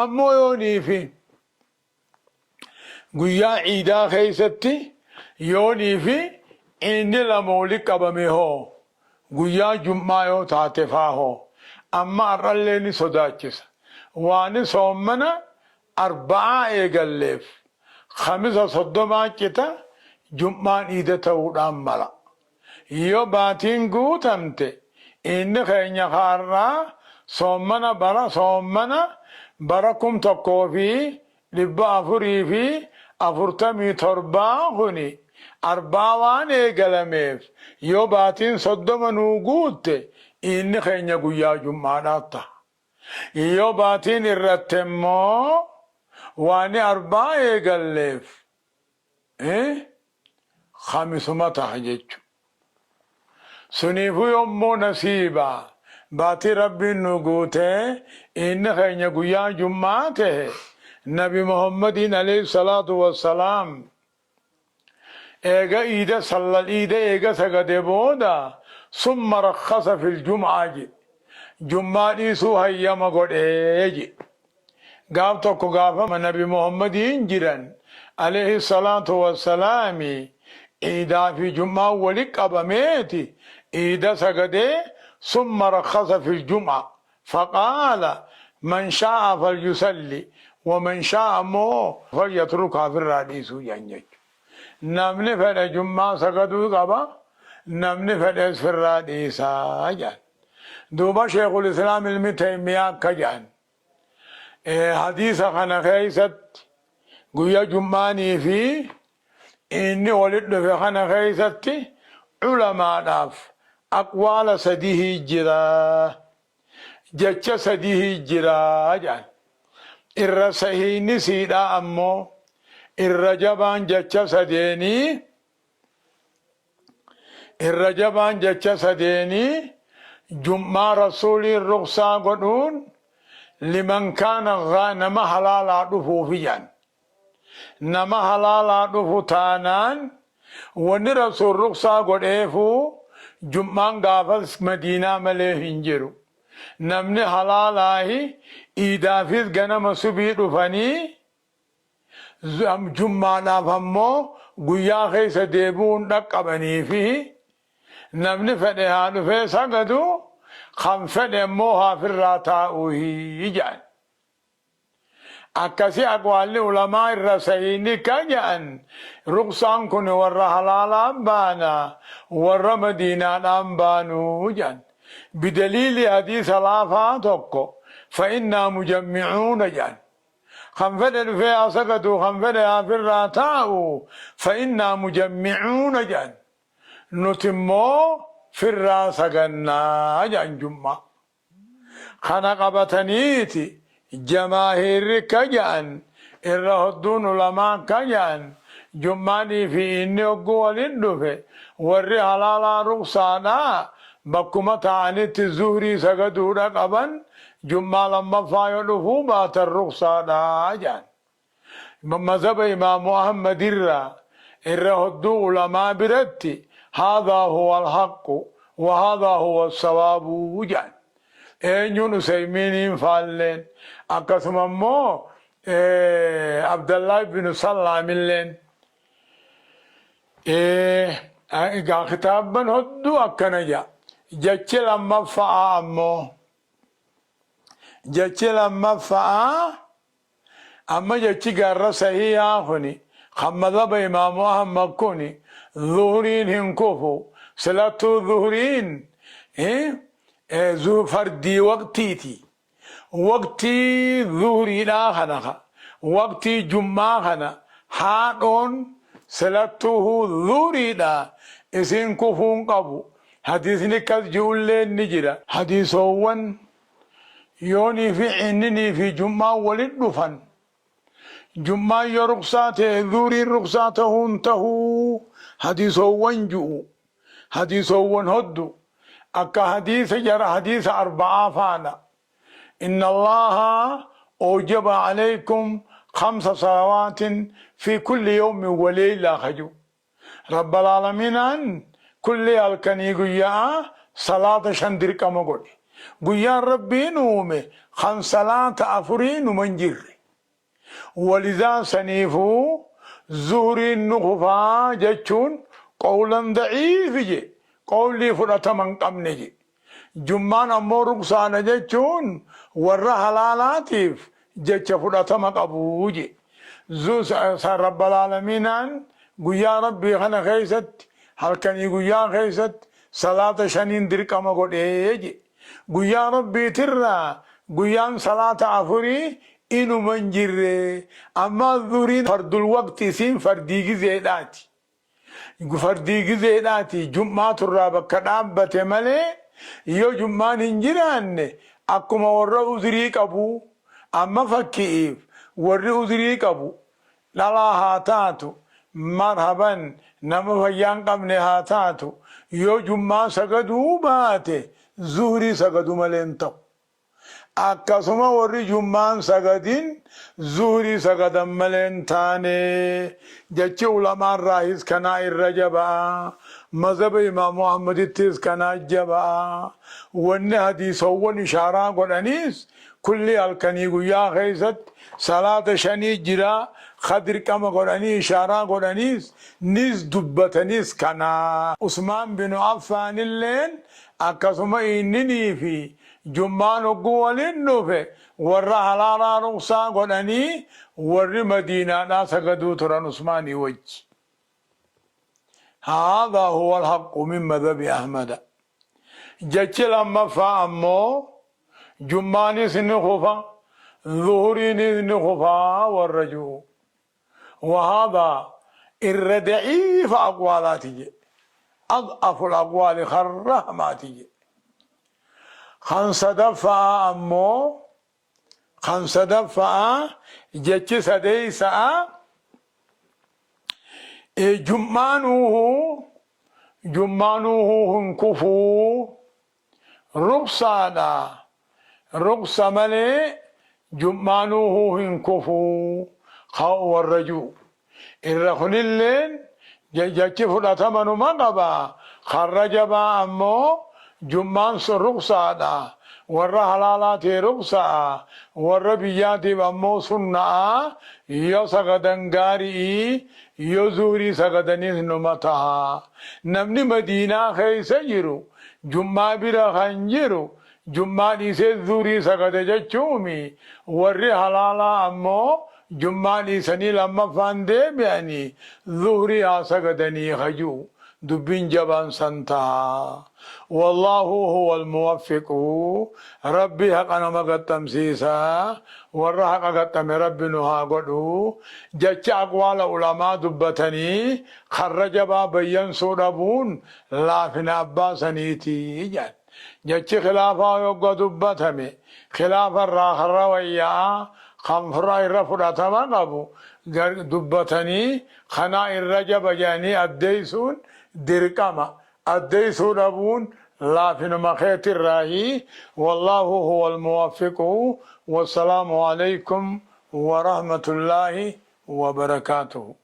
Ammoo yooniifi guyyaa iidaa keessatti yooniifi iidni lama wali qabame hoo? Guyyaa jum'aa yoo taate faa hoo? Amma har'allee ni sodaachisa. Waani soommana arba'aa eegalleef Khamisa 30 cita, jum'aan iida ta'uudhaan mala. Yoo baatiin guutamte iidni keenya ka har'aa soommana bara soommana bara 1447 kuni arba'aa waan eegalameef yoo baatiin 30 nuu guutte iidni keenya guyyaa jum'aadhaa taha. Yoo baatiin irratte immoo waani arba'aa eegalleef khamisuma taha jechu. Suniifuu yommoo nasiiba baatii Rabbiin nu guutee iidni keenya guyyaa jum'aa tahe Nabi Muhammadiin aleyhi salaatu wassalaam eega iida sallal iida eega sagade booda summa rakhasa fil jum'aa je jum'aa dhiisuu hayyama godhe je. Gaaf tokko gaafa Nabi Muhammadiin jiran aleyhi salaatu wassalaami iidaa fi jum'aan wali qabameeti iida sagadee summa rakhasa fil jum'a faqaala man shaa'a falyusalli wa man shaa'a immoo falyatrukaa firraa dhiisuu jedhan jechu. Namni fedhe jum'aa sagaduu qaba, namni fedhes firraa dhiisaa jedhan. Duuba Sheekhul Islaam Ilmi Taymiyaa akka jedhan hadiisa kana keessatti guyya jum'aanii fi inni walit dhufe kana keessatti ulamaadhaaf aqwaala sadihii jira, jecha sadihii jira jedhan. Irra sahiihni siidhaa ammoo irra jabaan jecha sadeenii Irra jabaan jecha sadeenii jum'aa Rasuuliin ruksaa godhuun liman kaana nama halaalaa dhufuufi jedhan. Nama halaalaa dhufu taanaan wanni Rasuul ruksaa godheefuu jum'aan gaafas Madiinaa malee hin jiru. Namni halaalaahi iidaafis ganama subii dhufanii Jum'aadhaaf ammoo guyyaa keessa deebi'uun dhaqqabaniifi namni fedhe haa dhufee sagadu, kan fedhe ammoo haa firraa taa'uuhi jedhan. Akkasi aqwaalli ulamaa irra sahiihni ka jedhan ruqsaan kun warra halaalaan baana, warra madiinaadhaan baanu jedhan. Bidaliili hadiisa laafaa tokko fa innaa mujammi'uuna jedhan. Kan fedhe dhufee haa sagadu, kan fedhe haa firraa taa'u, fa innaa mujammi'uuna jedhan. Nuti immoo firraa sagannaa jedhan jum'aa. Kana qabataniiti jamaahiirri ka jedhan, irra hodduun ulamaa ka jedhan, jum'aanii fi inni hogguu waliin dhufe warri halaalaa ruqsaadhaa bakkuma taa'anitti zuhrii sagaduudha qaban, Jum'aa lammaffaa yoo dhufuu baatan ruqsaadha jedhan. Mazhaba Imaamu Ahmad irraa irra hodduu ulamaa biratti haadhaa huwa alhaqqu wa haadhaa huwa assawaabu jedhan. Eenyuun Useymiiniin faalleen akkasuma immoo Abdallah ibn Sallaamilleen. Egaa kitaabban hodduu akkana jedha. Jechi lammaffa'aa ammoo Jechi lammaffa'aa amma jechi garra sahiihaa kuni kan madhaba imaamu Ahmad kuni zuhriin hin kufu, silattuu zuhriin fardii waqtiiti. Waqtii zuhriidhaa kana ka waqtii jum'aa kana haadhoon silattuuhu zuhriidha isiin kufuu hin qabu. Hadiisni akkas ji'ulleen ni jira. Hadiisoowwan yoonii fi ciinninii fi jum'aan walit dhufan jum'aan yoo ruksaa ta'e zuhriin ruksaa tahuu hin tahuu hadiisoowwan ji'u hadiisoowwan hoddu akka hadiisa jara hadiisa arba'aa faadha. Inna Allaaha awjaba alaykum khamsa salawaatin fi kulli yawmin wa leylaa ka ji'u. Rabbal Aalamiinaan kulli halkanii guyya'aa salaata shan dirqama godhe. Guyyaan Rabbiin uume kan salaata afurii numa hin jirre. Walidhaa saniifuu zuhriin nu kufaa jechuun qowlan da'iifi je, qowlii fudhatama hin qabne je. Jummaan ammoo ruksaadha jechuun warra halaalaatiif jecha fudhatama qabu je. Rabbal aalamiinaan guyyaa Rabbii kana keessatti halkanii guyyaa keessatti salaata shaniin dirqama godhee je. Guyyaa Rabbiitirraa guyyaan salaata afurii inuma hin jirre. Ammaa zuhriin fardul waqti isiin fardii gizeedhaati. Fardii gizeedhaati jum'aaturraa bakka dhaabbate malee yoo jum'aan hin jiraanne akkuma warra uzrii qabuu amma fakki'iif warri uzrii qabu dhalaa haa taatu marhaban nama fayyaa hin qabne haa taatu yoo jum'aa sagaduu baate zuhrii sagadu malee hin ta'u. Akkasuma warri jum'aan sagadin zuhrii sagadan malee hin taane. Jechi ulamaarraahis kanaa irra jaba'a. Mazhaba Imaamu Ahmadittis kanaa jaba'a. Wanni hadiisawwan ishaaraa godhaniis kulli halkanii guyyaa keessatti salaata shanii jira ka dirqama godhanii ishaaraa godhaniis nis dubbataniis kana. Usmaan binu Affaanilleen akkasuma inninii fi Jum'aan hogguu waliin dhufe warra halaalaa ruksaa godhanii warri madiinaadhaa sagaduu turan Usmaanii wajji. Haadhaa huwa alhaqqu min madhabi Ahmada. Jechi lammaffaa ammoo Jum'aanis ni kufa, zuhuriinis ni kufa warra ji'u. Wahaadhaa irra da'iifa aqwaalaati jedhe. Ad'aful aqwaali karra hamaati jedhe. Kan sadaffa'aa ammoo kan sadaffa'aa jechi sadeeysa'a jum'aanuuhu jum'aanuuhu hin kufuu Ruksaadha. Ruksa malee jum'aanuuhuu hin kufu ka warra ju'u. Irra kunilleen jechi fudhatama numa qaba. Karra jabaa ammoo jum'aan sun ruksaadha. Warra halaalaatii ruksa'a. Warra biyyaatiif ammoo sunna'a. Yoo sagadan gaari'i, yoo zuhrii sagadaniis numa taha. Namni Madiinaa keessa jiru Jum'aa bira kan jiru Jum'aa dhiisee zuhrii sagada jechuumi, warri halaalaa ammoo Jum'aa dhiisanii lammaffaan deebi'anii zuhrii haa sagadanii ka ji'u dubbiin jabaan san taha. Wallaahu huwal muwaffiqu Rabbi haqa nama gaxxamsiisa, warra haqa gaxxame Rabbi nu haa godhu. Jecha aqwaala ulamaa dubbatanii karra jabaa bayyansuu dhabuun laafina abbaa saniiti jedhan. Jechi khilaafaa yogga dubbatame khilaafa irraa karra wayya'aa kan irra fudhatama qabu dubbatanii kanaa irra jaba jedhanii addeessuun dirqama. Addeessuu dhabuun laafinuma keetirraahi. Wallaahu huwal muwaffiqu. Wassalaamu aleykum warahmatullaahi wabarakaatuhu.